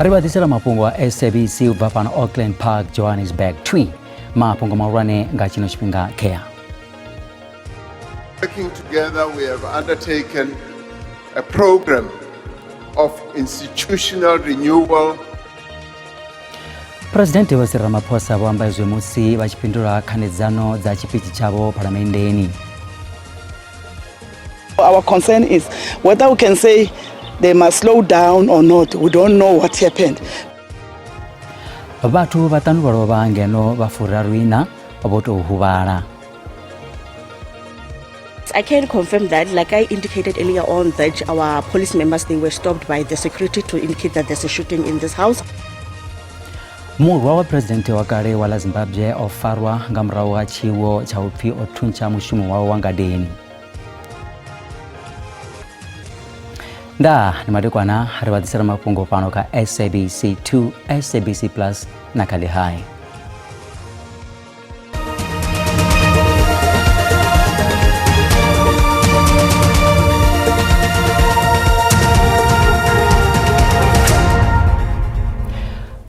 Ri vha ḓisela mafhungo a SABC u bva fhano Auckland Park, Johannesburg. Twi mafhungo mahulwane nga tshino tshifhinga khea. Working together, we have undertaken a program of institutional renewal. Presidente Vho Cyril Ramaphosa vho amba izwi musi vha tshi fhindula khanedzano dza tshipitshi tshavho phalamenndeni. Our concern is whether we can say they must slow down or not. We don't know what happened. Vhathu vhaṱanu vha lovha ngeno vha furaru-iṋa vho tou huvhala. I can confirm that, like I indicated earlier on, that our police members, they were stopped by the security to indicate that there's a shooting in this house. Murwa wa phresidennde wa kale wa ḽa Zimbabwe o farwa nga murahu ha tshiwo tsha u pfi o thuntsha mushumo wawe wa ngadeni. Ndaa ndi madekwana ri vha ḓisela mafhungo fhano kha SABC 2, SABC Plus na kha Lihai.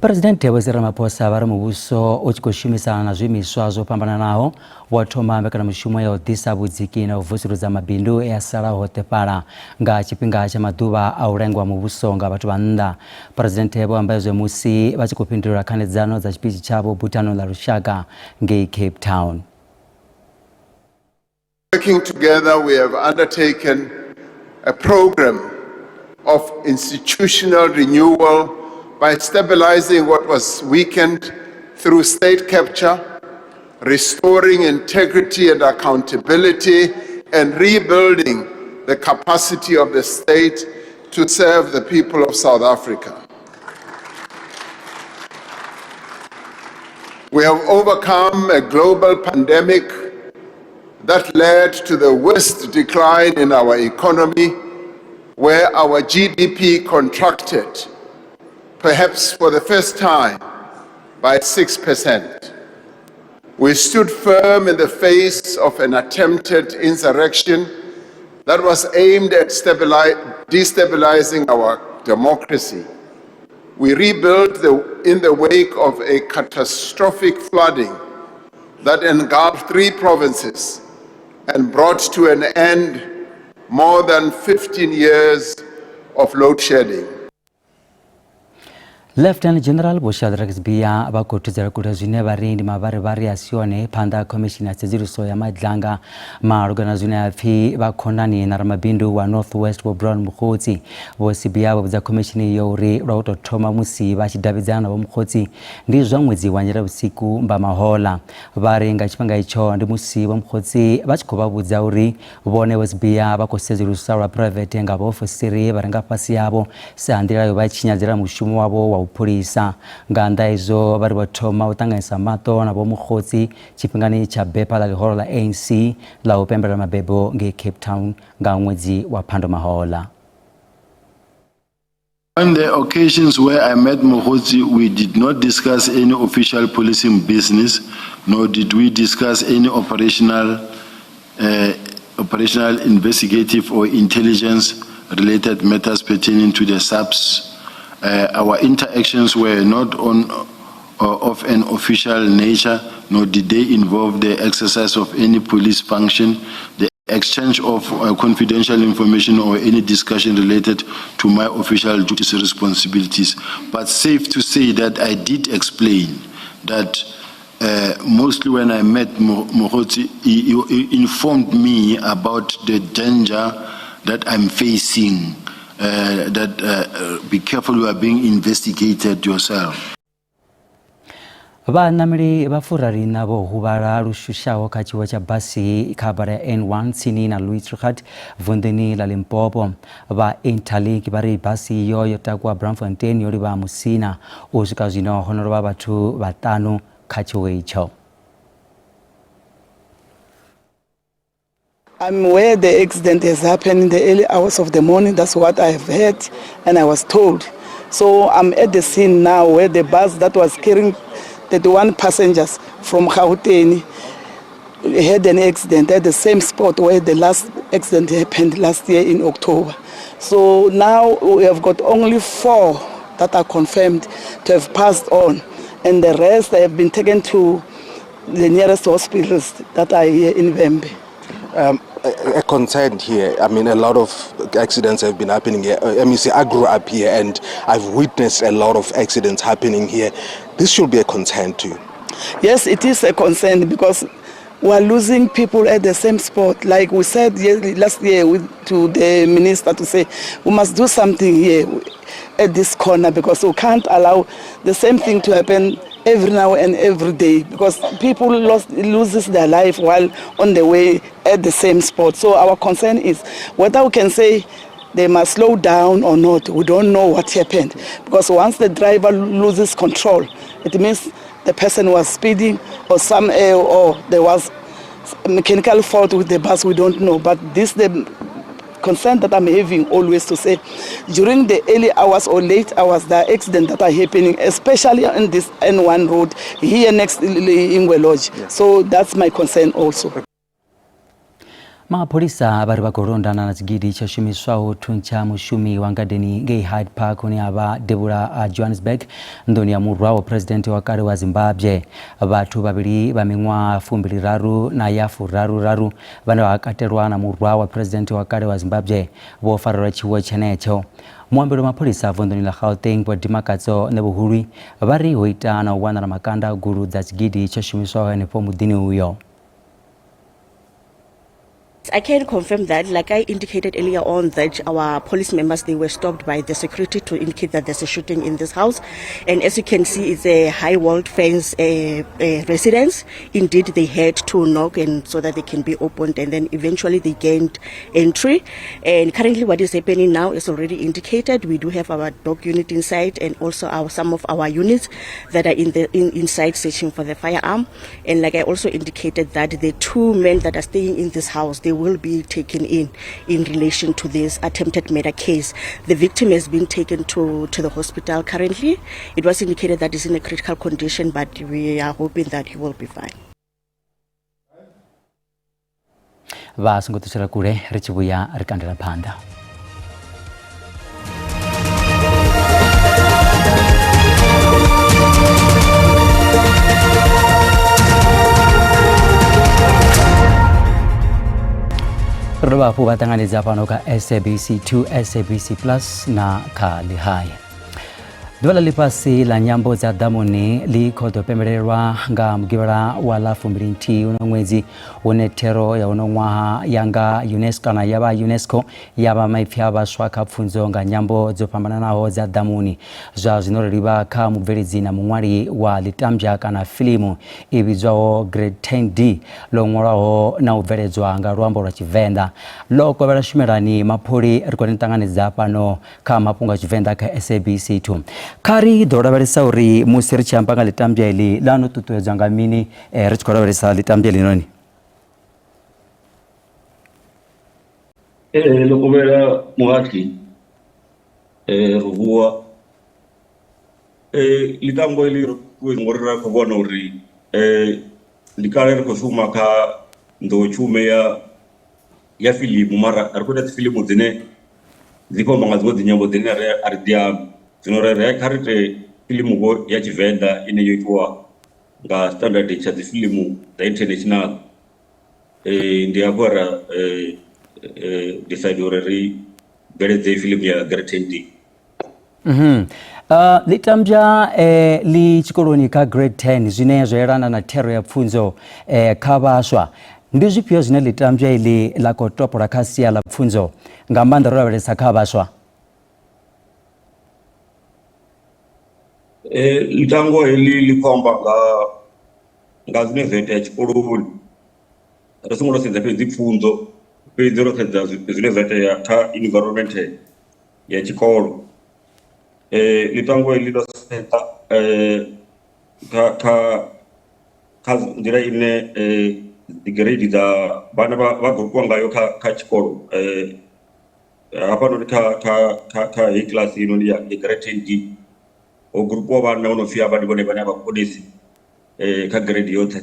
Presidennde Vho Cyril Ramaphosa vha ri muvhuso u tshi khou shumisana na zwiimiswa zwo fhambananaho wo thoma mbekanyamushumo ya u ḓisa vhudziki na u vusuludza mabindu e a sala ho ṱefhala nga tshifhinga tsha maḓuvha a u lengwa muvhuso nga vhathu vha nnḓa. Presidennde vho amba izwo musi vha tshi khou fhindula khanedzano dza tshipitshi tshavho Buthanoni ḽa Lushaka ngei Cape Town. Working together, we have undertaken a program of institutional renewal by stabilizing what was weakened through state capture, restoring integrity and accountability, and rebuilding the capacity of the state to serve the people of South Africa. We have overcome a global pandemic that led to the worst decline in our economy, where our GDP contracted, perhaps for the first time, by 6%. We stood firm in the face of an attempted insurrection that was aimed at destabilizing our democracy. We rebuilt in the wake of a catastrophic flooding that engulfed 3 provinces and brought to an end more than 15 years of load shedding. Lieutenant General Vho Shadrack Sibiya vha khou thudzela kule zwine vha ri ndi mavharivhari a si one phanḓa ha khomishini ya tsedzuluso ya Madlanga malugana na zwine ha pfi vha khonani na ramabindu wa North West Vho Brown Mogotsi. Vho Sibiya vho vhudza khomishini iyo uri lwa u tou thoma musi vha tshi davhidzana na Vho Mogotsi ndi zwa ṅwedzi wa Nyendavhusiku Mbamahola. Vha ri nga tshifhinga itsho ndi musi Vho Mogotsi vha tshi khou vha vhudza uri Vhone Vho Sibiya vha khou sedzulusa lwa phuraivethe nga vhaofisiri vha re nga fhasi havho sa nḓila yo vha tshinyadzela mushumo wavho wa u pholisa. Nga nnḓa ha izwo, vha ri vho thoma u ṱanganyisa maṱo na Vho Mogotsi tshifhingani tsha bepha ḽa ḽihoro ḽa ANC ḽa u pembelela mabebo ngei Cape Town nga ṅwedzi wa Phando mahoḽa. On the occasions where I met Mogotsi, we did not discuss any official policing business, nor did we discuss any operational, investigative or intelligence-related matters pertaining to the SAPS. Our interactions were not of an official nature, nor did they involve the exercise of any police function, the exchange of confidential information, or any discussion related to my official duties and responsibilities. But safe to say that I did explain that mostly when I met Mogotsi, he informed me about the danger that I'm facing, that be careful, you are being investigated yourself. Vhaṋameli vha furaru iṋa vho huvhala lu shushaho kha tshiwo tsha basi kha bada ya N1 tsini na Louis Trichardt vunḓuni ḽa Limpopo. Vha Interlink vha ri basi iyo yo takuwa Braamfontein yo livha Musina. U swika zwino ho no lovha vhathu vhaṱanu kha tshiwo itsho. I'm where the accident has happened in the early hours of the morning. That's what I have heard and I was told. So I'm at the scene now where the bus that was carrying 31 passengers from Gauteng had an accident at the same spot where the last accident happened last year in October. So now we have got only 4 that are confirmed to have passed on, and the rest have been taken to the nearest hospitals that are here in Vhembe. A concern here. I mean, a lot of accidents have been happening here. MEC, I grew up here and I've witnessed a lot of accidents happening here. This should be a concern too. Yes, it is a concern because we are losing people at the same spot. Like we said last year to the minister to say, we must do something here at this corner because we can't allow the same thing to happen every now and every day because people loses their life while on the way at the same spot. So our concern is whether we can say they must slow down or not. We don't know what happened because once the driver loses control, it means the person was speeding or or there was mechanical fault with the bus. We don't know. But this the concern that I'm having always to say during the early hours or late hours, there are accidents that are happening, especially on this N1 road here next to Ingwe Lodge. So that's my concern also. Mapholisa vha ri vha khou londana na tshigidi tsho shumiswaho thuntsha mushumi wa ngadeni ngei Hyde Park hune ha vha devhula a Johannesburg nḓuni ya murwa wa presidente wa kale wa Zimbabwe. Vhathu vhavhili vha miṅwaha 23 na ya 33 vhane vha katelwa na murwa wa presidente wa kale wa Zimbabwe vho farelwa tshiwo tshenetsho. Muambeli wa mapholisa vunḓuni ḽa Gauteng Vho Dimakatso Nevhuhulwi vha ri ho ita na u wanala makanda a gulu dza tshigidi tsho shumiswaho henefho muḓini uyo. I can confirm that, like I indicated earlier on, that our police members, they were stopped by the security to indicate that there's a shooting in this house. And as you can see, it's a high-walled fence residence. Indeed, they had to knock and so that they can be opened, and then eventually they gained entry. And currently what is happening now is already indicated. We do have our dog unit inside and also some of our units that are inside searching for the firearm. And like I also indicated that the two men that are staying in this house, they will be taken in relation to this attempted murder case. The victim has been taken to the hospital currently. It was indicated that he's in a critical condition, but we are hoping that he will be fine. Vha songo ṱutshela kule, ri tshi vhuya ri kandela phanḓa. Ri dovha hafhu vha ṱanganedza fhano kha SABC 2, SABC Plus na kha Lihaya. Ḓuvha ḽa ḽifhasi ḽa nyambo dza ḓamuni ḽi khou ḓo pembelelwa nga mugivhela wa ḽa 21 uno ṅwedzi, hune thero ya uno ṅwaha ya nga UNESCO kana ya vha UNESCO ya vha maipfi a vhaswa kha pfunzo nga nyambo dzo fhambananaho dza ḓamuni. Zwa zwino ri livha kha mubveledzi na muṅwali wa ḽitambya kana filimu i vhidzwaho Grade 10D ḽo ṅwalwaho na u bveledzwa nga luambo lwa Tshivenḓa. Ḽo kovhela Shumelani Mapholi, ri khou ni ṱanganedza fhano kha mafhungo a Tshivenḓa kha SABC 2. Kha ri ḓo lavhelesa uri musi ri tshi amba nga ḽitambya iḽi ḽa no ṱuṱuwedzwa nga mini, ri tshi khou lavhelesa ḽitambya ḽinoni. Ḽo kovhela muhashi ri vuwa ḽitango iḽi ro ṱuṱuwedzwa ngori ra khou vhona uri ndi kale ri khou shuma kha nḓowetshumo ya fiḽimu, mara ri khou ita dzi fiḽimu dzine dzi khou amba nga dziṅwe dzinyambo dzine ri a ri dzi ambi. Zwino ri kha ri ite fiḽimu vho ya Tshivenḓa ine yo itiwa nga standard tsha dzi fiḽimu dza international. Ndi hafho ra decide uri ri bveledze fiḽimu ya Grade 10D. Ḽitambya ḽi tshikoloni kha grade 10 zwine zwa yelana na thero ya pfunzo kha vhaswa. Ndi zwifhio zwine ḽitambya iḽi ḽa khou topola kha sia ḽa pfunzo nga maanḓa ro lavhelesa kha vhaswa? Ḽitango heḽi ḽi khou amba nga zwine zwa itea tshikoloni, ri songo to sedza fhedzi pfunzo, fhedzi ro sedza zwine zwa itea kha environment ya tshikolo. Ḽitango heḽi ḽo sedza kha nḓila ine dzi grade dza vhana vha grupiwa ngayo kha tshikolo. Hafhanoni kha heyi kiḽasi heinoni ya grade 10D ho grupiwa vhana hu no pfhi havha ndi vhone vhane a vha konesi kha grade yoṱhe.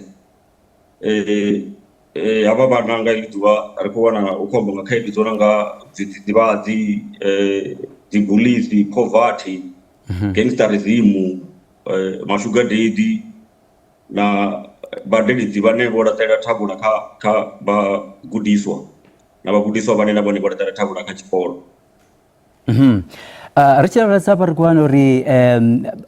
Havha vhana nga heḽi ḓuvha ri khou wana hu khou amba nga khaedu dzo nonga zwidzidzivhadzi, dzi bullies, poverty. Gangsterism, mashuga daddy na vhadededzi vhane vho laṱela thavhula kha kha vhagudiswa na vhagudiswa vhane na vhone vho laṱela thavhula kha tshikolo. Ri tshi lavhelesa hafha ri khou wana uri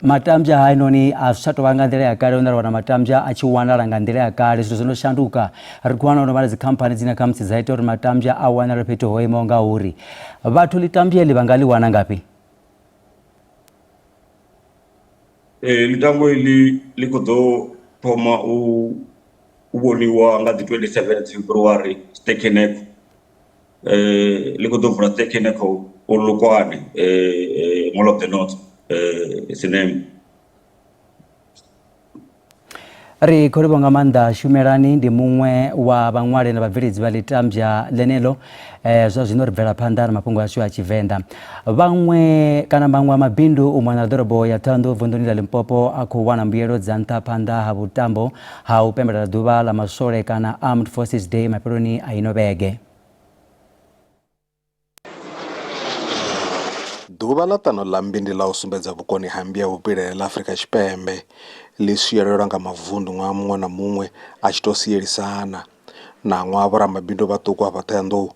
matambya hainoni a zwi tsha tou vha nga nḓila ya kale hune ra wana matambya a tshi wanala nga nḓila ya kale, zwithu zwo no shanduka. Ri khou wana ho no vha na dzikhamphani dzine khamusi dza ita uri matambya a wanale fhethu ho imaho nga uri. Vhathu ḽitambya heḽi vha nga ḽi wana ngafhi? Ee, ḽitambwa iḽi ḽi khou ḓo thoma u vhoniwa nga dzi 27 dza February Sterkhenek. Ḽi khou ḓo vula Sterkhenek Polokwane Mall of the North cinema. Ri khou livhuwa nga maanḓa Shumelani ndi muṅwe wa vhaṅwali na vhabveledzi vha ḽitambya ḽeneḽo. Eh, zwa zwino ri bvela phanḓa na mafhungo ashu a Tshivenḓa. Vhaṅwe kana maṅwe a mabindu u mona na ḓorobo ya Thohoyandou vunḓuni ḽa Limpopo a khou wana mbuyelo dza nṱha phanḓa ha vhuṱambo ha u pembelela ḓuvha ḽa maswole kana Armed Forces Day mafheloni a ino vhege. Ḓuvha ḽa ṱano ḽa mmbi ndi ḽa u sumbedza vhukoni ha mmbi ya vhupileli ḽa Afrika Tshipembe. Ḽi swielelwa nga mavundu ṅwaha muṅwe na muṅwe a tshi tou sielisana. Ṋaṅwaha vhoramabindu vhaṱuku hafha Ṱhohoyanḓou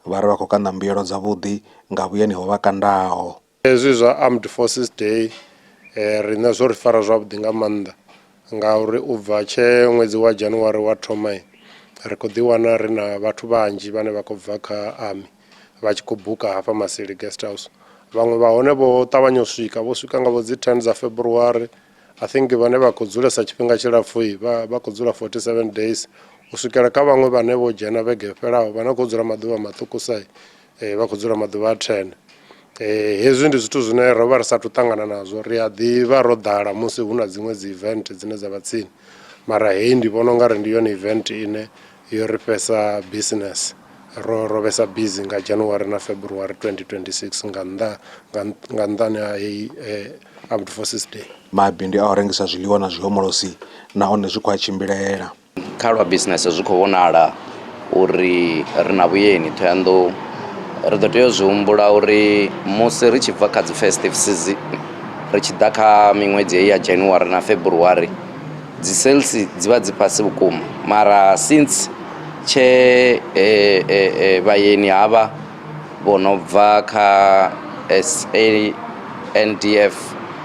vha ri vha khou kaṋa mbuyelo dzavhuḓi nga vhuyeni ho vha kandaho. Hezwi zwa Armed Forces Day riṋe zwo ri fara zwavhuḓi nga maanḓa ngauri u bva tshe ṅwedzi wa January wa thoma ri khou ḓi wana ri na vhathu vhanzhi vhane vha khou bva kha army vha tshi khou buka hafha Maseli Guest House. Vhaṅwe vha hone vho ṱavhanya u swika, vho swika nga vho dzi 10 dza February I think vhane vha khou dzulesa tshifhinga tshilapfu vha khou dzula 47 days u swikela kha vhaṅwe vhane vho dzhena vhege yo fhelaho vhane khou dzula maḓuvha maṱukusa vha khou dzula maḓuvha a 10. Hezwi ndi zwithu zwine ro vha ri sathu ṱangana nazwo ri a ḓivha ro ḓala musi hu na dziṅwe dzi event dzine dza vha tsini mara heyi ndi vhona ungari ndi yone event ine yo ri fhesa business ro ro vhesa busy nga January na February 2026 nga nnḓa nga nnḓani ha heyi Armed Forces Day. Mabindu a u rengisa zwiḽiwa na zwihomolosi na one zwi khou a tshimbilela. Kha lwa bisinese zwi khou vhonala uri ri na vhuyeni Thohoyandou, ri ḓo tea u zwi humbula uri musi ri tshi bva kha dzi festive season ri tshi ḓa kha miṅwedzi heyi ya January na February dzi sales dzi vha dzi fhasi vhukuma mara since tshe vhayeni havha vho no bva kha SANDF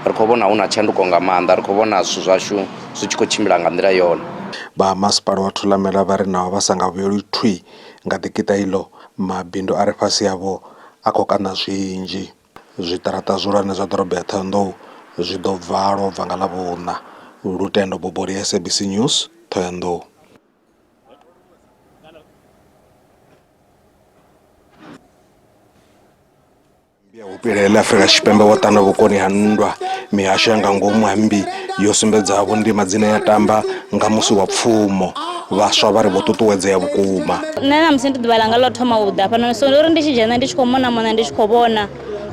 ri khou vhona hu na tshanduko nga maanḓa ri khou vhona zwithu zwashu zwi tshi khou tshimbila nga nḓila yone. Vha masipala wa Thulamela vha ri naho vha sa nga vhuyelwi thwii nga ḓikiṱa iḽo, mabindu a re fhasi havho a khou kaṋa zwinzhi. Zwiṱaraṱa zwihulwane zwa ḓorobo ya Ṱhohoyanḓou zwi ḓo valwa u bva nga Ḽavhuṋa. Lutendo Boboli, SABC News, Ṱhohoyanḓou. Mmbi ya vhupileli Afrika Tshipembe vho ṱana vhukoni ha nndwa. Mihasho ya nga ngomu ha mmbi yo sumbedza vhundima dzine ya tamba nga musi wa pfumo. Vhaswa vha ri vho ṱuṱuwedzea vhukuma. Nṋe ṋamusi ndi ḓuvha ḽanga ḽo thoma u ḓa fhano so ndi uri ndi tshi dzhena ndi tshi khou mona mona ndi tshi khou vhona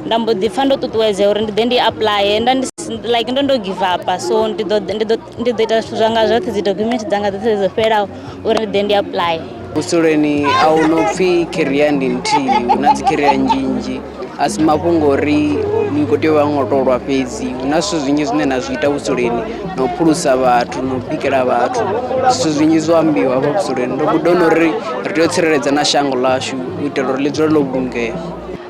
nda mbo ḓi pfha ndo ṱuṱuwedzea uri ndi ḓe ndi apuḽaye nda ndi like ndo ndo give up so ndi ḓo ndi ḓo ndi ḓo ita zwithu zwanga zwoṱhe dzi document dzanga dzoṱhe dzo fhelaho uri ndi ḓe ndi apuḽaye. Vhusoleni a hu no pfhi career ndi nthihi hu na dzi career nnzhi nnzhi a si mafhungo uri ni khou tea u vha ngo tou lwa fhedzi hu na zwithu zwinzhi zwine na zwi ita vhusoleni na u phulusa vhathu na u bikela vhathu zwithu zwinzhi zwo ambiwa hafha vhusoleni ndo guda na uri ri tea u tsireledza na shango ḽashu u itela uri ḽi dzule ḽo vhulungea.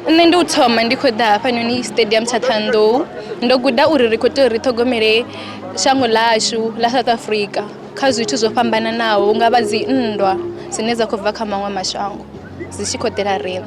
Nṋe ndi u thoma ndi khou ḓa hafhanoni stadium tsha Ṱhohoyanḓou ndo guda uri ri khou tea uri ri ṱhogomele shango ḽashu ḽa South Africa kha zwithu zwo fhambananaho hu nga vha dzi nndwa dzine dza khou bva kha maṅwe mashango dzi tshi khou ḓela riṋe.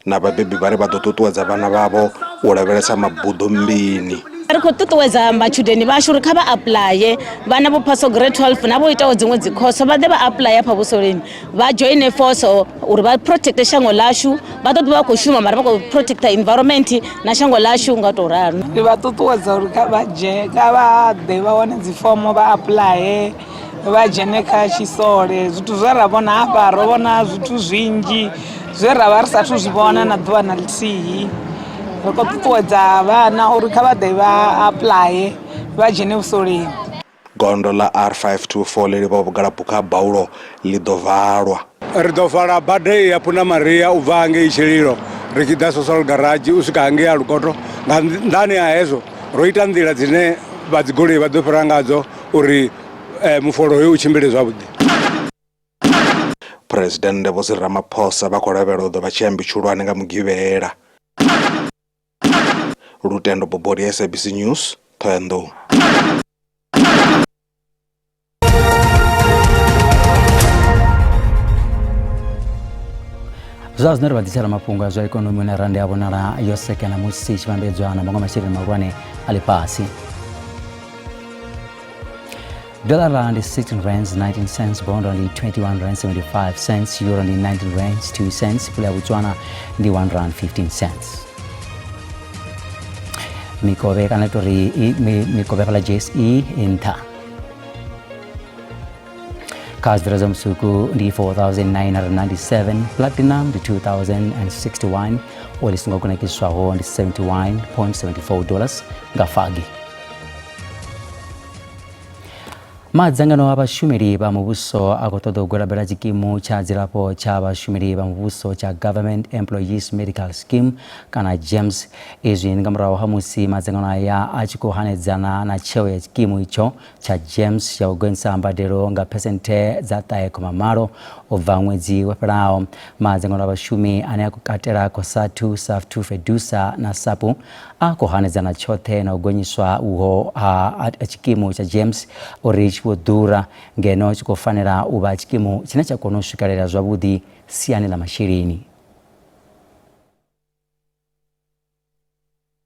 Na vhabebi vha ri vha ḓo ṱuṱuwedza vhana vhavho u lavhelesa mabuḓo mmbini. Ri khou ṱuṱuwedza matshudeni vhashu uri kha vha apuḽaye, vhana vho phasaho grade 12 na vho itaho dziṅwe dzikhoso vha ḓe vha apuḽaye hafha vhusoleni vha dzhoine force uri vha protecte shango ḽashu. Vha ḓo ḓi vha vha khou shuma mara vha khou protecta environment na shango ḽashu nga u tou ralo. Ndi vha ṱuṱuwedza uri kha vha dzhe kha vha ḓe vha wane dzifomo vha apuḽaye vha dzhene kha tshisole. Zwithu zwe ra vhona hafha ro vhona zwithu zwinzhi zwe ra vha ri sathu zwi vhona na ḓuvha na ḽithihi. Ri khou ṱuṱuwedza vhana uri kha vha ḓe vha apuḽaye vha dzhene vhusoleni. Gondo ḽa R524 ḽi livhaho vhugalabukha ha Baulo ḽi ḓo valwa. Ri ḓo vala bada iyi ya Punda Maria u bva ngei Tshililo Ri tshi ḓa social garage u swika hangei ha Lukoto. Nga nṱhani ha hezwo ro ita nḓila dzine vha dzigoloi vha ḓo fhira ngadzo uri mufolo hoyu u tshimbile zwavhuḓi. Phresidennde Vho Cyril Ramaphosa vha khou lavhelelwa u ḓo vha tshiambi tshihulwane nga Mugivhela. Lutendo Bobodi, SABC News, Thohoyandou. Zwa zwino ri vha ḓisela mafhungo a zwa ikonomi hune rannda ya vhonala yo sekena musi tshi vhambedzwa na maṅwe masheleni mahulwane a ḽifhasi. Dollar ndi 16 rands 19 cents, bondo ndi 21 rands 75 cents, euro ndi 19 rands 2 cents, pula ya Botswana ndi 1 rand 15 cents. Mikovhe kana tori mikovhe fhala JSE i nṱha. Kha zwibveledzwa zwa musuku ndi 4997, platinum ndi 2061, oli songo kunakiswaho ndi 71.74 dollars nga fagi. Madzangano a vhashumeli vha muvhuso a khou ṱoḓa u gwalabela tshikimu tsha dzilafho tsha vhashumeli vha muvhuso tsha Government Employees Medical Scheme kana GEMS. Izwi ndi nga murahu ha musi madzangano aya a tshi khou hanedzana na tsheo ya tshikimu itsho tsha GEMS ya u gonyisa mbadelo nga phesenthe dza 9,8 u bva ṅwedzi wo fhelaho. Madzangano a vhashumi ane a khou katela COSATU, SAFTU, FEDUSA na SAPU a khou hanedzana tshoṱhe na u gonyiswa uho ha tshikimu tsha GEMS uri tshi vho ḓura ngeno tshi khou fanela u vha tshikimu tshine tsha kona u swikelela zwavhuḓi siani ḽa masheleni.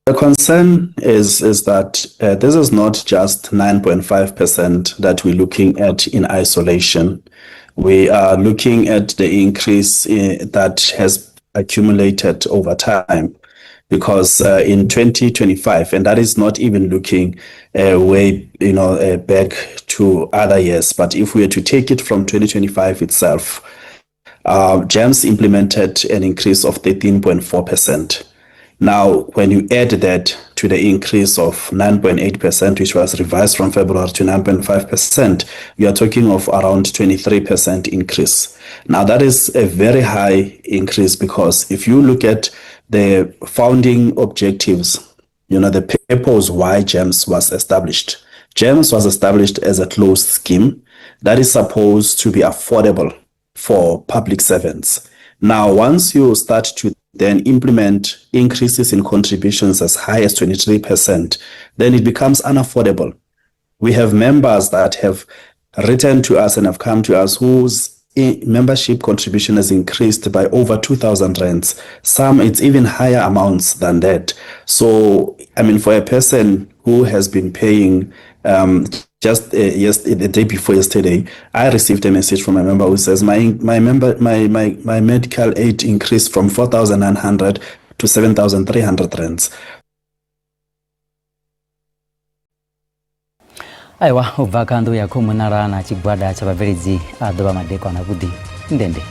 The concern is, is that uh, this is not just 9.5% that we're looking at in isolation. We are looking at the increase uh, that has accumulated over time because uh, in 2025, and that is not even looking uh, way, you know, uh, back to other years, but if we were to take it from 2025 itself, GEMS implemented an increase of 13.4%. Now, when you add that to the increase of 9.8%, which was revised from February to 9.5%, you are talking of around 23% increase. Now, that is a very high increase because if you look at the founding objectives, you know, the purpose why GEMS was established. GEMS was established as a closed scheme that is supposed to be affordable for public servants. Now, once you start to then implement increases in contributions as high as 23%, then it becomes unaffordable. We have members that have written to us and have come to us whose membership contribution has increased by over 2,000 rands. Some, it's even higher amounts than that. So, I mean, for a person who has been paying just yes, the day before yesterday, I received a message from a member who says my my member my my my medical aid increased from 4,900 to 7,300 rands. Aiwa u bva kha nnḓu ya khomunala na tshigwada tsha vhabveledzi a ḓo vha madekwana vhuḓi ndende.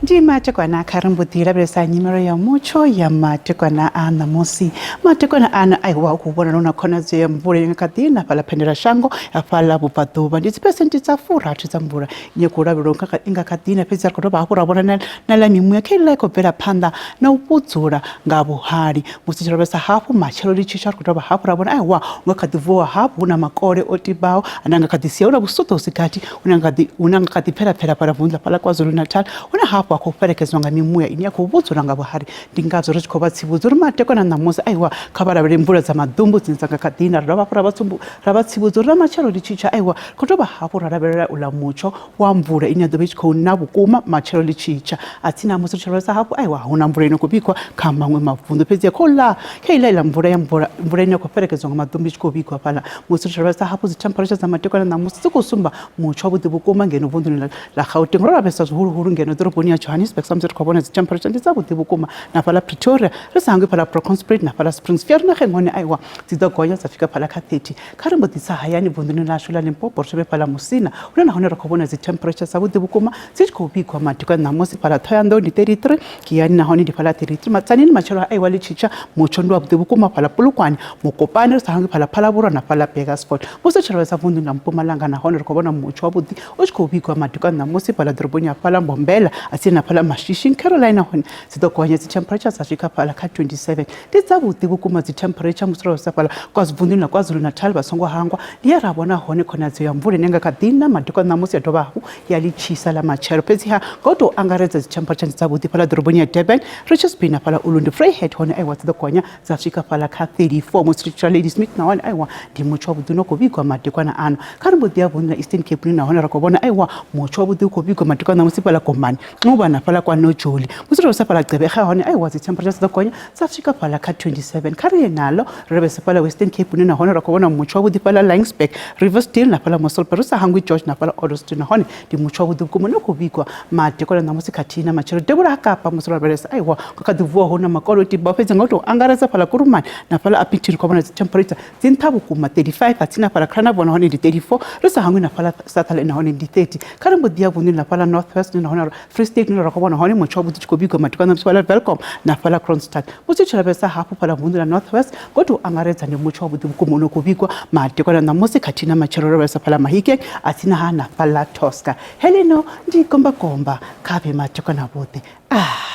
Ndi matekwana kha ri mbo ḓi lavhelesa nyimelo ya mutsho ya matekwana a ṋamusi. Matekwana ano aiwa u khou vhonala hu na khonadzeo ya mvula i nga kha ḓi na fhaḽa phendela shango hafhaḽa vhubvaḓuvha ndi dziphesenthe dza furathi dza mvula ine khou lavhelelwa i nga kha ḓi na fhedzi ri khou dovha hafhu ra vhona na ḽa mimuya kha iḽa i khou bvela phanḓa na u vhudzula nga vhuhali. Musi tshi lavhelesa hafhu matshelo ḽi tshi tsha ri khou dovha hafhu ra vhona aiwa hu nga kha ḓi vuwa hafhu hu na makole o tibaho ane a nga kha ḓi sia hu na vhusuṱo hu si gathi hune nga ḓi hune nga kha ḓi pfela pfela fhaḽa vunḓu ḽa fhaḽa KwaZulu-Natal hune hafhu ha khou fhelekedzwa nga mimuya ine ya khou vhudzula nga vhuhali. Ndi ngazwo ri tshi khou vha tsivhudza uri madekwana ṋamusi aiwa kha vha lavhelele mvula dza maḓumbu dzine dza nga kha ḓi na. Ri dovha hafhu ra vha tsumbu ra vha tsivhudza uri na matshelo ḽi tshi tsha aiwa ri khou dovha hafhu ra lavhelela uḽa mutsho wa mvula ine ya ḓo vha i tshi khou na vhukuma matshelo ḽi tshi tsha. A tsini ha musi ri tshi lavhelesa hafhu aiwa a huna mvula ino khou vhigwa kha maṅwe mavunḓu fhedzi kha uḽa kha iḽa iḽa mvula ya mvula mvula ine ya khou fhelekedzwa nga maḓumbu i tshi khou vhigwa fhaḽa. Musi ri tshi lavhelesa hafhu dzi temperature dza madekwana ṋamusi dzi khou sumba mutsho wavhuḓi vhukuma ngeno vunḓuni ḽa Gauteng ro lavhelesa zwihuluhulu ngeno ḓoroboni ya Johannesburg. Johannesburg sa musi ri khou vhona dzi temperature ndi dzavhuḓi vhukuma na fhaḽa Pretoria ri sa hangwi fhaḽa Bronkhorstspruit na fhaḽa Springs Vereeniging hone aiwa dzi ḓo gonya dza swika fhaḽa kha 30. Kha ri mbo ḓi tsa hayani vunḓuni ḽashu ḽa Limpopo ri thome fhaḽa Musina hune nahone ri khou vhona dzi temperature dzavhuḓi vhukuma dzi tshi khou vhigwa madekwana ṋamusi fhaḽa Ṱhohoyanḓou ndi 33 Giyani nahone ndi fhaḽa 33 Matsanini matshelo a aiwa ḽi tshi tsha mutsho ndi wavhuḓi vhukuma fhaḽa Polokwane Mokopane ri sa hangwi fhaḽa Phalaborwa na fhaḽa Burgersfort musi ri tshi lavhelesa vunḓuni ḽa Mpumalanga nahone ri khou vhona mutsho wavhuḓi u tshi khou vhigwa madekwana ṋamusi fhaḽa ḓoroboni ya fhaḽa Mbombela a tsini na fhaḽa Mashishing Carolina hone dzi ḓo gonya dzi temperature dza swika fhaḽa kha 27 ndi dzavhuḓi vhukuma dzi temperature musi ro lavhelesa fhaḽa vunḓuni ḽa KwaZulu Natal vha songo hangwa ndi ye ra vhona hone khonadzeo ya mvula ine nga kha ḓi na madekwana ṋamusi ya dovha hafhu ya ḽi tshisa ḽa matshelo fhedziha nga u tou angaredza dzi temperature ndi dzavhuḓi fhaḽa ḓoroboni ya Durban Richards Bay na fhaḽa Ulundi Vryheid hone aiwa dzi ḓo gonya dza swika fhaḽa kha 34 musi ri tshi Ladysmith nahone aiwa ndi mutsho wavhuḓi no khou vhigwa madekwana ano kha ri mbo ḓi ya vunḓu ḽa Eastern Cape nahone ra khou vhona aiwa mutsho wavhuḓi u khou vhigwa madekwana musi fhaḽa Gomani Nxuba na fhaḽa kwa Nojoli musi ro sa fhaḽa Gqeberha hone aiwa dzi temperature dzi ḓo gonya dza swika fhaḽa kha 27 kha ri ye nalo ri lavhelese fhaḽa Western Cape hune nahone ra khou vhona mutsho wavhuḓi fhaḽa Laingsburg Riversdale na fhaḽa Mossel Bay ri sa hangwi George na fhaḽa Ottosdale nahone ndi mutsho wavhuḓi vhukuma une khou vhigwa madekwana ṋamusi khathihi na matshelo devhula ha Kapa musi ro lavhelesa aiwa nga kha ḓi vuwa hu na makole o tibaho fhedzi nga u tou angaredza fhaḽa Kurumani na fhaḽa Upington ri khou vhona dzi temperature dzi nṱha vhukuma 35 ha tsini na fhaḽa Carnarvon nahone ndi 34 ri sa hangwi na fhaḽa Sutherland nahone ndi 30 kha ri mbo ḓi ya vunḓuni ḽa fhaḽa North West nahone Free State hune ra khou vhona hone mutsho wavhuḓi tshi khou vhigwa madekwana ṋamusi fhaḽa Welkom na fhaḽa Kroonstad musi tshi lavhelesa hafhu fhaḽa vunḓu ḽa North West ngo tou angaredza ndi mutsho wavhuḓi vhukuma une khou vhigwa madekwana ṋamusi khathihi na matshelo ro lavhelesa fhaḽa Mahikeng a tsini ha na fhaḽa Tosca heleno ndi gombakomba kha vhe madekwana vhuḓi ah.